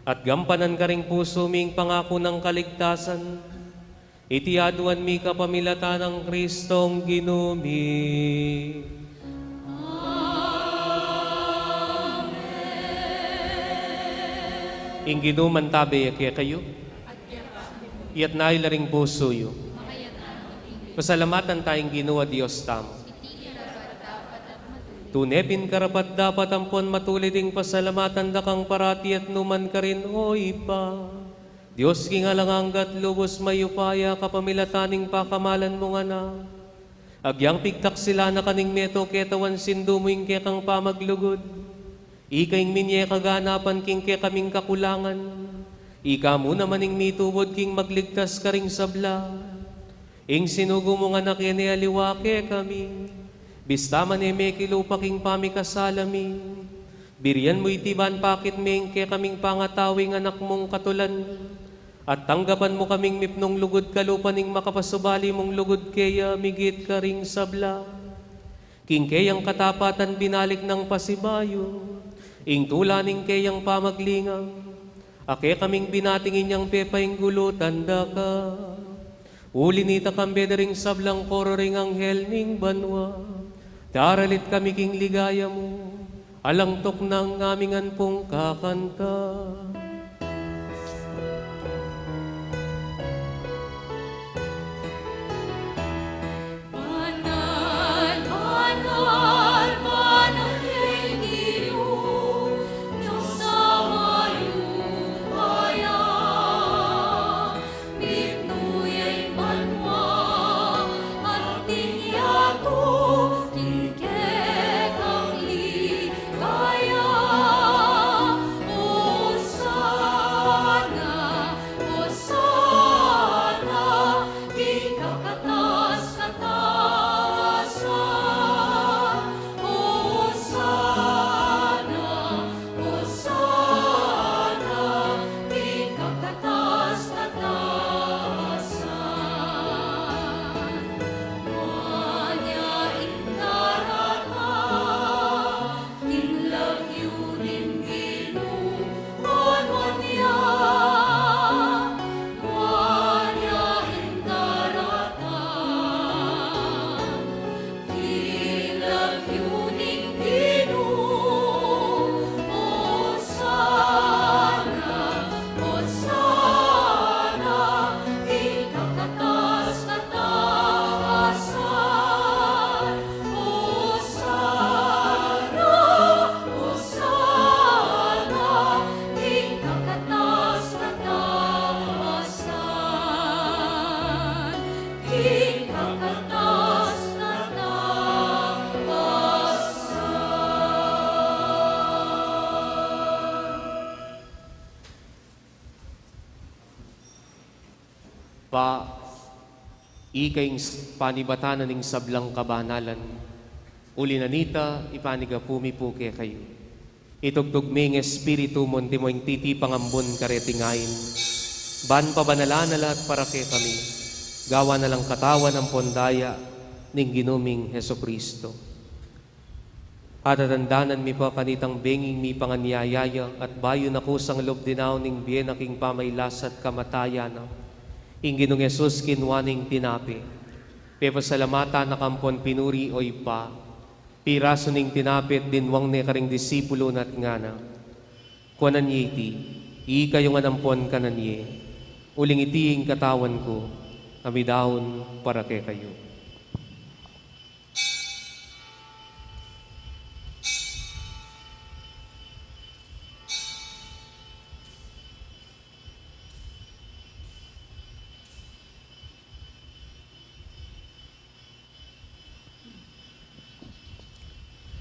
at gampanan karing pusu mi ing pangaku nang kaligtasan. Iti aduan mi kapamilatan nang Kristong Ginu mi. Amen. Ing Ginu mantabe ya kekayu. Itas yu la ring pusu yu. Pasalamatan ta ing Ginu a Dios tamu. Tune pin karapat-dapat ampon matulid ing pasalamatan da kang parati at nu man karin, O Ibpa, Dios king alang angga at lubus mayupaya, kapamilatan ning pakamalan mung Anak. Agyang pigtaksilan na kaning meto ketawan sindu mu ing kekang pamaglugud. Ika ing minie kaganapan king kekaming kakulangan. Ika mu naman ing mitubud king magligtas karing sabla. Ing sinugu mung Anak ya ne aliwa kekami, bista man e mekilupa king pamikasala mi, birian mu iti ban pakit me ing kekaming pangatau ing Anak mung katulan, at tanggapan mu kaming mipnung lugud kalupa ning makapasubali mung lugud keya migit karing sabla. King keyang katapatan binalik nang pasibayu ing tula ning keyang pamaglingang, a kekaming binating inyang pepainggulutan da ka. Uli nita kambe da ring sablang koro ring anghel ning banua, daralit kami king ligaya mu, alang tuknang ngaming ampong kakanta. Banal, banal, banal ya ing Ginu, Dios a mayupaya. Mipnu ya ing banua at ing yatu king kekang ligaya. Hosanna. Ika ing s-, panibatan na ning sablang kabanalan. Uli na nita, ipanyawad mi pu kekayu. Itugtug me ing Espiritu mu, antimo ing titipang ambun kareting ain, ban pabanalan na la at para kekami, gawan na lang katawan ampon daya ning Ginu ming Jesucristo. Atatandanan mi pa kanitang benging mipanganyaya ya, at bayu na kusang lub dinaun ing bie na king pamailas at kamatayan na, ing Ginung Jesus kinua ne ing tinape, pepasalamatan na ka ampon pinuri, O Ibpa, pirasu ne ing tinape at dinwang ne karing disipulu na at ngana: Kuanan ye iti, ikayu ngan ampon kanan ye, uling iti ing katawan ku, a midaun para kekayu.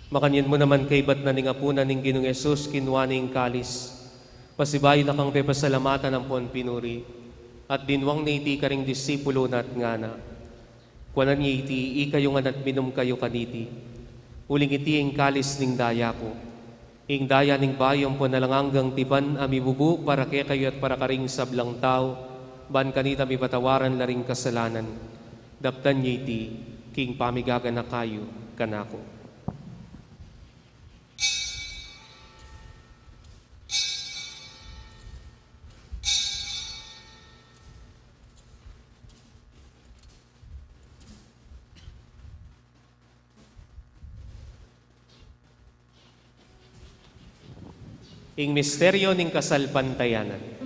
Makanyan mu naman, kaibat na ning apunan, ing Ginung Jesus kinua ne ing kalis, pasibayu na kang pepasalamatan ampon pinuri, at dinwang ne iti karing disipulu na at ngana: Kuanan ye iti, ikayu ngan at minum kayu kaniti, uling iti ing kalis ning daya ku, ing daya ning bayu ampon alang anggang tipan, a mibubu para kekayu at para karing sablang tau, ban kanita mipatawaran la ring kasalanan. Daptan ye iti king pamigaganaka yu kanaku. Ing misteryo ning kasalpantayanan.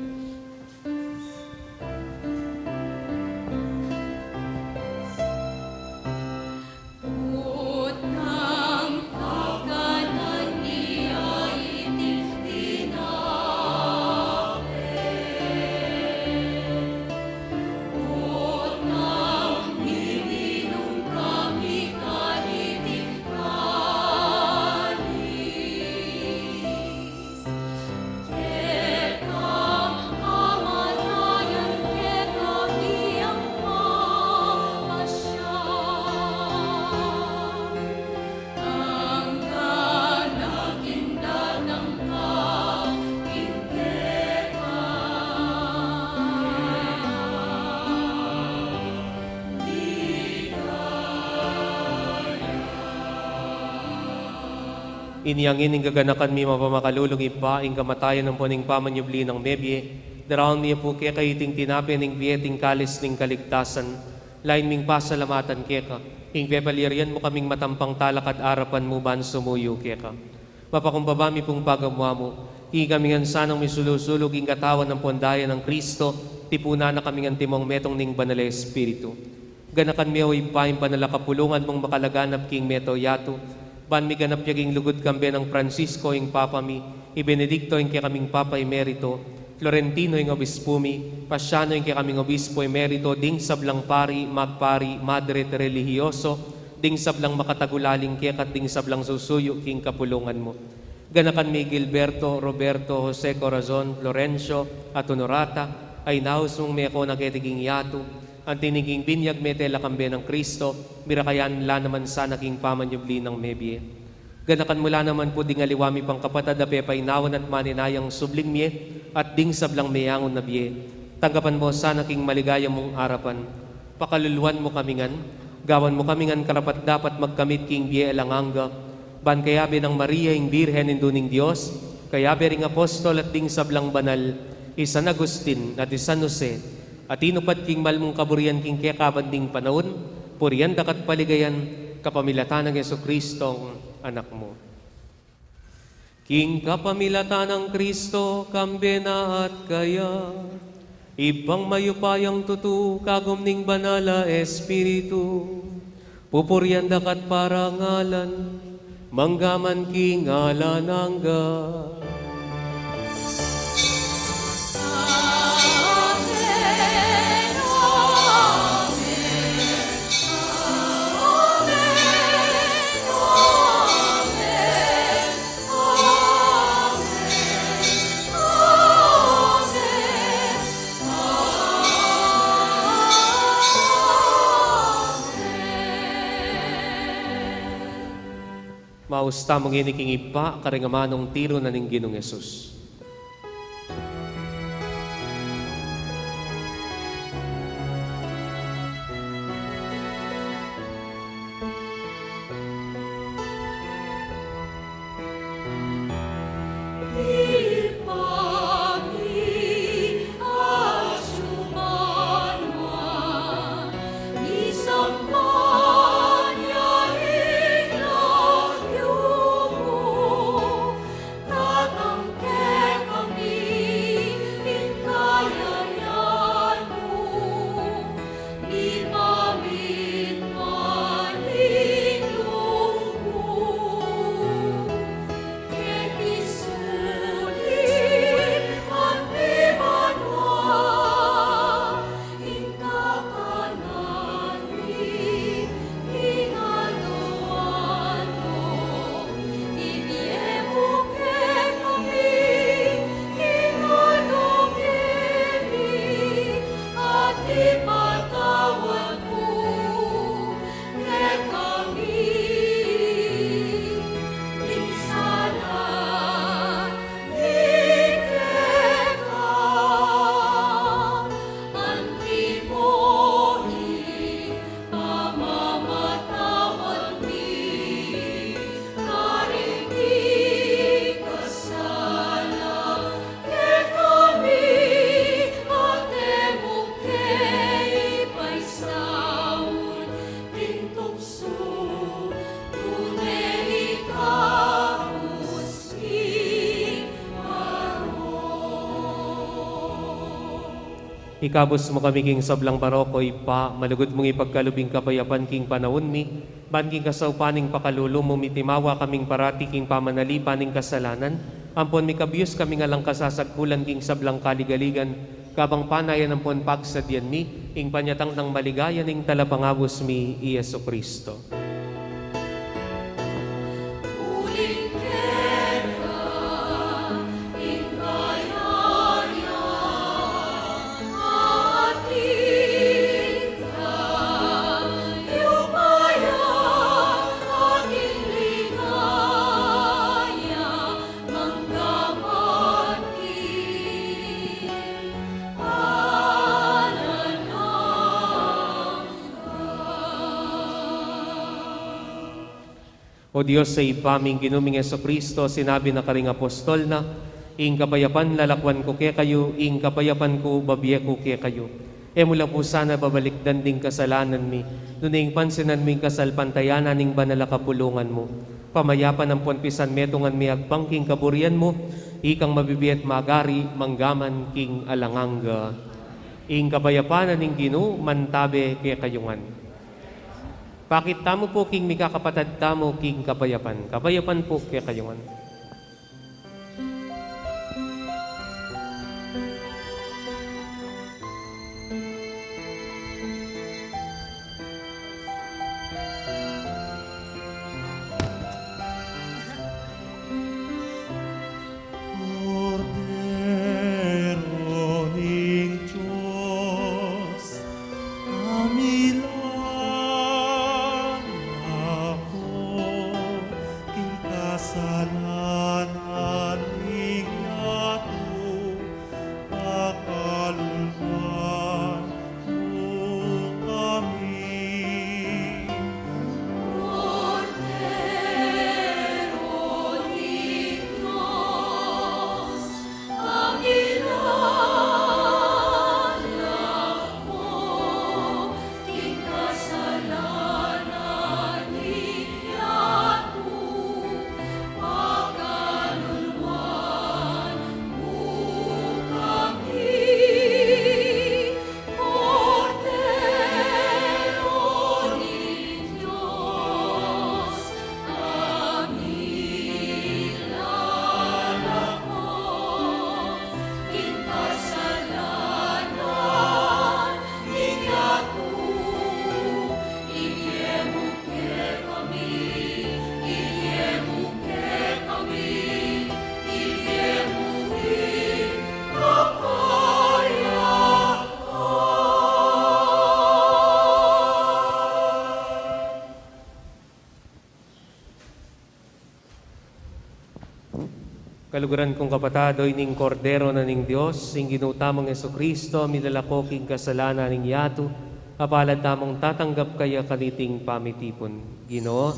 Inya ngeni, gaganakan mi mapamakalulung Ibpa, ing kamatayan ampon ing pamanyubli nang mebie, daraun mi pu kekayu iting tinape ning bie at ing kalis ning kaligtasan, lain ming pasalamatan keka, ing pepalyarian mu kaming matampang talakad arapan mu ban sumuyu keka. Mapakumbaba mi pung pagamuan mu, ikami ngan sanang misulu-sulu king katawan ampon daya nang Kristo, tipunan na kami ngan timong metung ning Banal a Espiritu. Ganakan mi, O Ibpa, ing banal a kapulungan mung makalaganap king mabilug a yatu, ban miganap ya king lugud kambe nang Francisco ing Papa mi, i Benedicto ing kekaming Papa Emerito, Florentino ing Obispu mi, Paciano ing kekaming Obispu Emerito, ding sablang pari, magpari, madre at relihiyoso, ding sablang makatagulaling keka at ding sablang susuyu king kapulungan mu. Ganakan mi Gilberto, Roberto, Jose Corazon, Florencio, at Honorata, a inaus mung meko na keti king yatu, anti ning king binyag mete la kambe nang Kristo, mirakayan la naman sana king pamanyubli nang mebie. Ganakan mu la naman pu ding aliwa mi pang kapatad a pepainawan at maninayang subling mie, at ding sablang meyangu na bie. Tanggapan mu sana king maligaya mung arapan. Pakaluluan mu kami ngan, gawan mu kami ngan karapat-dapat magkamit king bie alang angga, ban kayabe nang Maria ing Birhen Indu ning Dios, kayabe ring apostol at ding sablang banal, i San Agustin at i San Jose, a tinupad king mal mung kaburian king kekaban ding panaun, purian da ka at paligayan, kapamilatan nang Jesucristong Anak mu. King kapamilatan nang Kristo, kambe na at kaya, Ibpang mayupayang tutu, kagum ning Banal a Espiritu, pupurian da ka at parangalan, mangga man king alang angga. Maus tamu ngeni king Ibpa, karing amanung tiru na ning Ginung Jesus. Ikabus mu kami king sablang barok, o Ibpa, malugud mung ipagkalub ing kapayapan king panaun mi, ban king kasaupan ning pakalulu mu mitimawa kaming parati king pamanalipan ning kasalanan, ampon mikabus kaming alang kasasagkulan king sablang kaligaligan, kabang panayan ampon pagsadyan mi ing panyatang nang maligaya ning Talapangabus mi, i Jesucristo. O Dios a Ibpa ming Ginu ming Jesucristo, sinabi na karing apostol na, ing kapayapan lalakwan ku kekayu, ing kapayapan ku babie ku kekayu. E mu la pu sana babalikdan ding kasalanan mi, nune ing pansinan mu ing kasalpantayanan ning banal a kapulungan mu. Pamayapan ampon pisanmetungan mi agpang king kaburian mu, ikang mabibie at magari, mangga man king alang angga. Ing kapayapan na ning Ginu mantabe kekayu ngan. Pakit tamu pu king mikakapatad tamu king kapayapan. Kapayapan pu kekayu ngan. Kordero ning Dios, a milawan na ku king kasalanan. Kaluguran kung kapatad, o ining Kordero na ning Dios, ing Ginu tamung Jesucristo, milalako king kasalanan ning yatu, apalad tamung tatanggap kaya kaniting pamitipun. Ginu,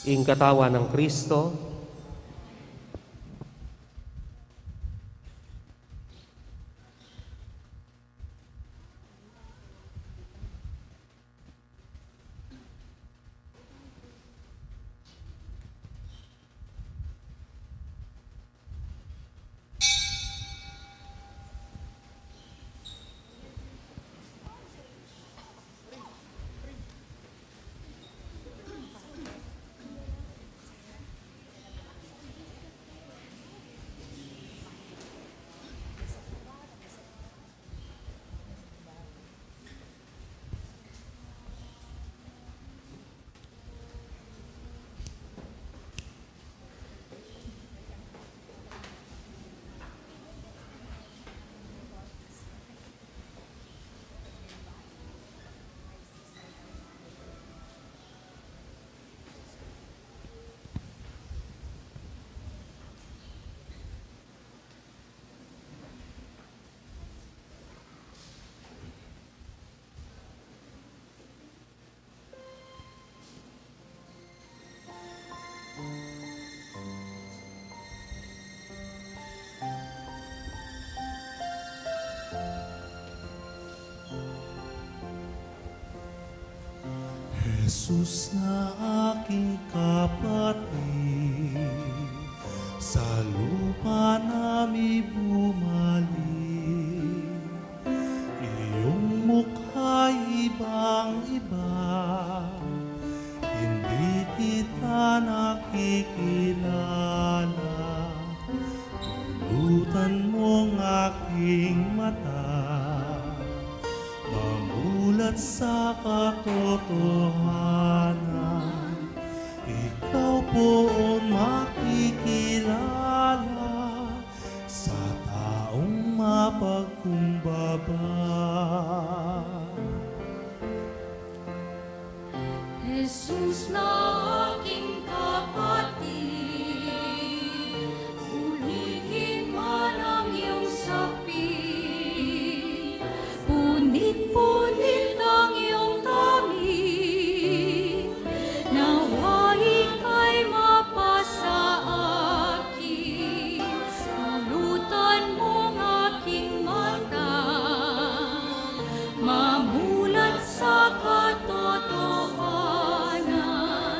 ing katawan nang Kristo. Jesus na aking kapatid, sa lupa na mi bumalik. Iyong mukha ibang-iba, hindi kita nakikilala. Pulutan mong aking mata, mamulat sa katotohanan. Ikaw poon makikilala sa taong mapagkumbaba. Jesus na aking kapatid, ulihin man ang iyong sapi. Punit-punit ang iyong tabi, nawa ika'y mapasa akin. Pulutan mong aking mata, mamulat sa katotohanan.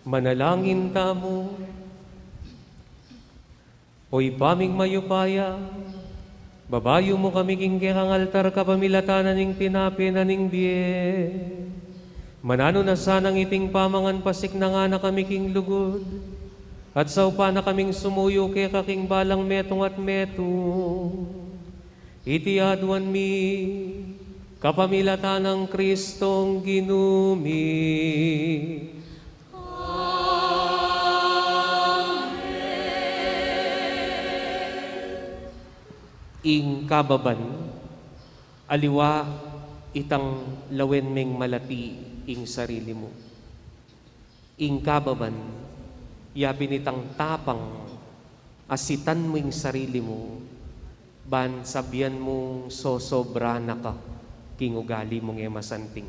Manalangin tamu. O Ibpa ming mayupaya, babayu mu kami king kekang altar kapamilatan na ning tinape na ning bie. Mananu na sanang iting pamangan pasiknangan na kami king lugud, at saupan na kaming sumuyu keka king balang metung at metung. Iti aduan mi kapamilatan nang Kristong Ginu mi. Ing kababan, aliwa itang lawen meng malati ing sarili mu. Ing kababan, ya pin itang tapang asitan mu ing sarili mu, ban sabian mung sosobra na ka king ugali mung e masanting.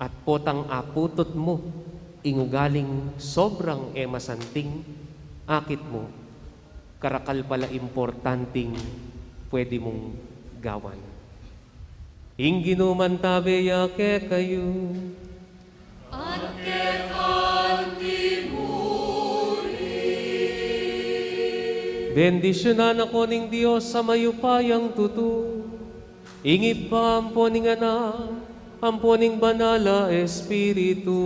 At potang aputut mu ing ugaling sobrang e masanting, akit mu, karakal pala importanting pwede mung gawan. Ing Ginu mantabe ya kekayu. At keka mu rin. Bendisyunan na ko ning Dios a mayupayang tutu, ing Ibpa, ampo ning Anak, ampo ning Banal a Espiritu.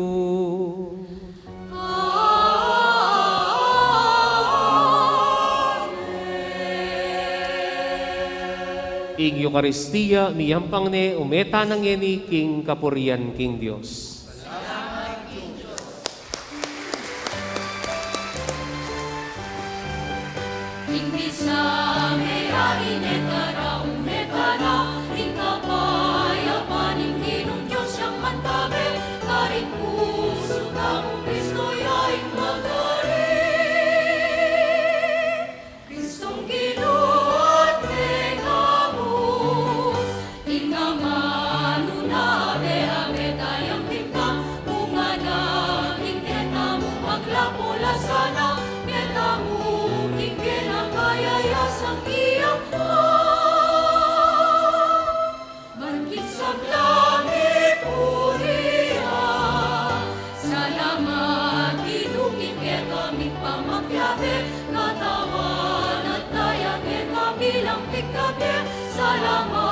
Ing Eukaristia miyampang ne, ume tana ngeni king kapurian king Dios. Ing misa meyari ne, tara, ume tana king kapayapan ning Ginung Dios yang mantabe, karing pusu tamung Kristo ya ing magari. Kristong Ginu at mengabus, ing amanu na abe-abe tayang bintang, bunga na king teta mu, maglapu la sana, meta mu king pinakayayasang iyang ban king sablang purian. Salamat, Ginu, king kekaming pamagyabe, katawan at daya kekami lang pigkabie. Salamat.